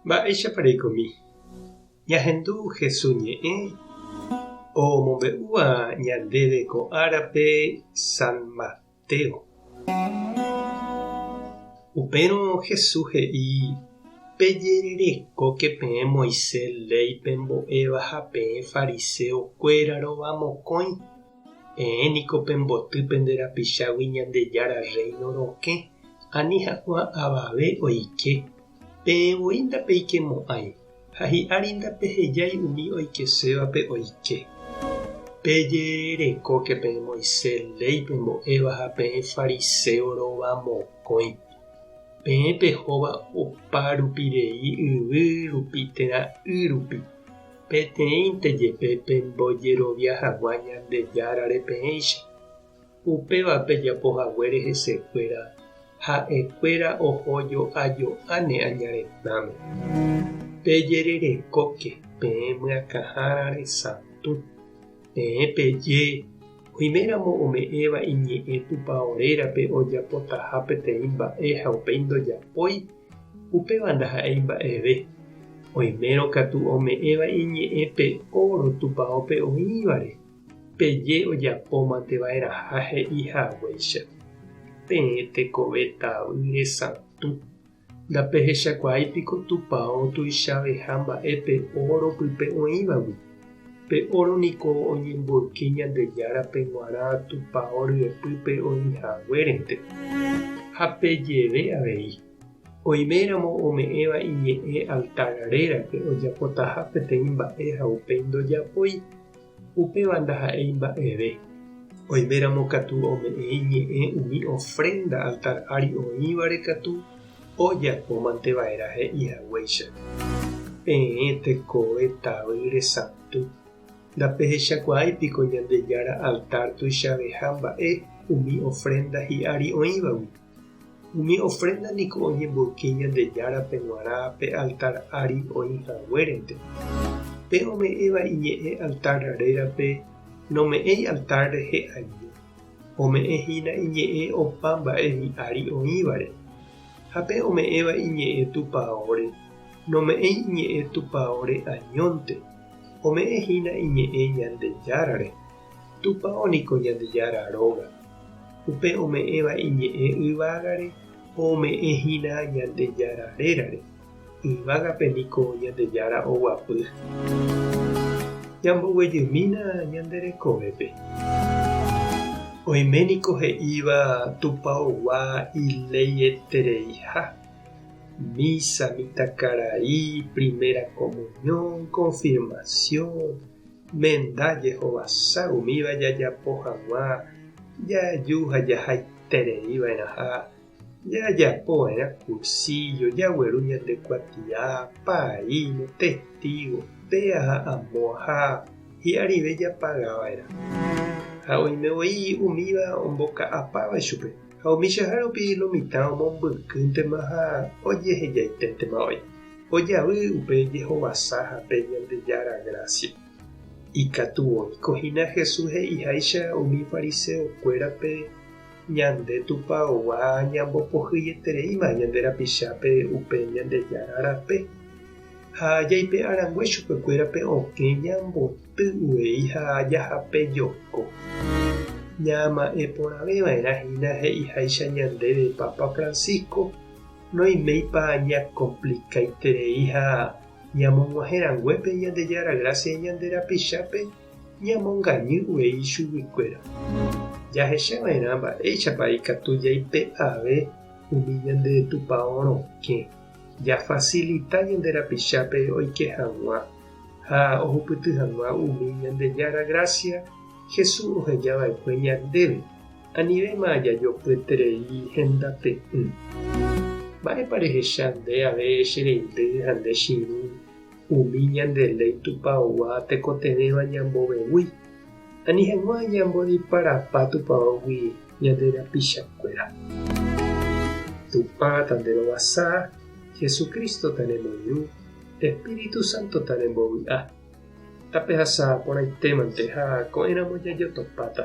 Mba'éichapa reikomi? Ñahendu Jesús ñe'ẽ omombe'úva ñandéve ko árape San Mateo. Upérõ Jesús he'i, Pejererekóke peẽ Moisés léi pembo'éva ha peẽ fariséo kuéra rova mokõi, peẽ niko pemboty pende rapichágui Ñandejára Rréino rokẽ, ani hag̃ua avave oike. Peẽ voi ndapeikemo'ãi, ha hi'ári ndapehejái umi oikesévape oike. Pejererekóke peẽ Moisés léi pembo'éva ha peẽ fariséo rova mokõi. Peẽ pehóva opa rupi rei yvy rupi térã y rupi, peteĩnte jepe pembojerovia hag̃ua Ñandejárare peẽicha. Upéva pejapo haguére hesekuéra, ha'ekuéra oho jo'a jo'áne aña retãme. Pejererekóke peẽ myakãhára resatũ. Peẽ peje, oiméramo ome'ẽva iñe'ẽ Tupao rérape ojapotaha peteĩ mba'e ha upéi ndojapói, upéva ndaha'éi mba'eve. Oimérõ katu ome'ẽva iñe'ẽ pe óro Tupaópe oĩvare, peje ojapómante va'erãha he'i haguéicha. Peẽ tekove tavy resatũ, ndapehechakuaái piko Tupao tuichaveha mba'e pe óro pype oĩvagui? Pe óro niko oñemboyke Ñandejárape g̃uarã Tupao ryepýpe oĩ haguérente. Ha pejeve avei, oiméramo ome'ẽva iñe'ẽ altar rérape ojapotaha peteĩ mba'e ha upéi ndojapói, Upéva ndaha'éi mba'eve. Oiméramo katu ome'ẽ iñe'ẽ umi ofrénda altár ári oĩvare katu, ojapómante va'erã he'i haguéicha. Peẽ tekove tavy resatũ, ndapehechakuaái piko Ñandejára altár tuichaveha mba'e umi ofrénda hi'ári oĩvagui? Umi ofrénda niko oñemboyke Ñandejárape g̃uarã pe altár ári oĩ haguérente. Pe ome'ẽva iñe'ẽ altár rérape nome'ẽi altár rehe año, ome'ẽ hína iñe'ẽ opa mba'e hi'ári oĩvare. Ha pe ome'ẽva iñe'ẽ tupaóre, nome'ẽi iñe'ẽ tupaóre añónte, ome'ẽ hína iñe'ẽ Ñandejárare. Tupao niko Ñandejára róga. Upe ome'ẽva iñe'ẽ yvágare ome'ẽ hína Ñandejára rérare, yvágape niko Ñandejára oguapy. Ñamboguejymína ñande rekovépe. Oime niko he'íva tupaogua ileietereiha, misa, mitãkarai, primera comunión, confirmación, Menda jehovasa umíva jajapo hag̃ua jaju ha jahaiterei va'erãha, jajapo va'erã kursíllo, jagueru ñande kuatia, paíno, testígo, péa ha amo ha hi'arive japaga va'erã. Ha oime voi umíva omboka'apáva ichupe, ha umíchaha rupi lo mitã omombykýntema ha ojehejaiténtema oĩ. Ojavy upe jehovasa ha pe Ñandejára grásia. Ikatu oiko hína Jesús he'iháicha umi fariseokuérape ñande tupaogua ñambopohyietereíma ñande rapichápe upe Ñandejára rape, ha jaipe'a rangue chupekuéra pe okẽ ñamboty uvei ha jahapejoko. Ñama'ẽ porãve va'erã hína he'iháicha ñandéve Papa Francisco, Noiméipa ñakomplikaiterei ha ñamog̃uahẽ ranguépe Ñandejára grásia ñande rapichápe ñamongañy uvei chuguikuéra. Jahecha va'erã mba'éichapa ikatu jaipe'ave umi ñande tupao rokẽ, jafasilita ñande rapichápe oike hag̃ua ha ohupyty hag̃ua umi Ñandejára grásia Jesús oheja va'ekue ñandéve. Anivéma jajopyeterei hendape'ỹ. Mba'épa rehecha nde ave che reindy ha nde che irũ umi ñande léi tupaogua tekotevẽva ñambovevúi, ani hag̃ua ñambodiparapa tupaógui ñande rapichakuéra. Tupã tanderovasa, Jesucristo tanemoirũ, Espíritu Santo tanembovy'a. Tapehasa porãitémante ha ko'ẽramo jajotopáta.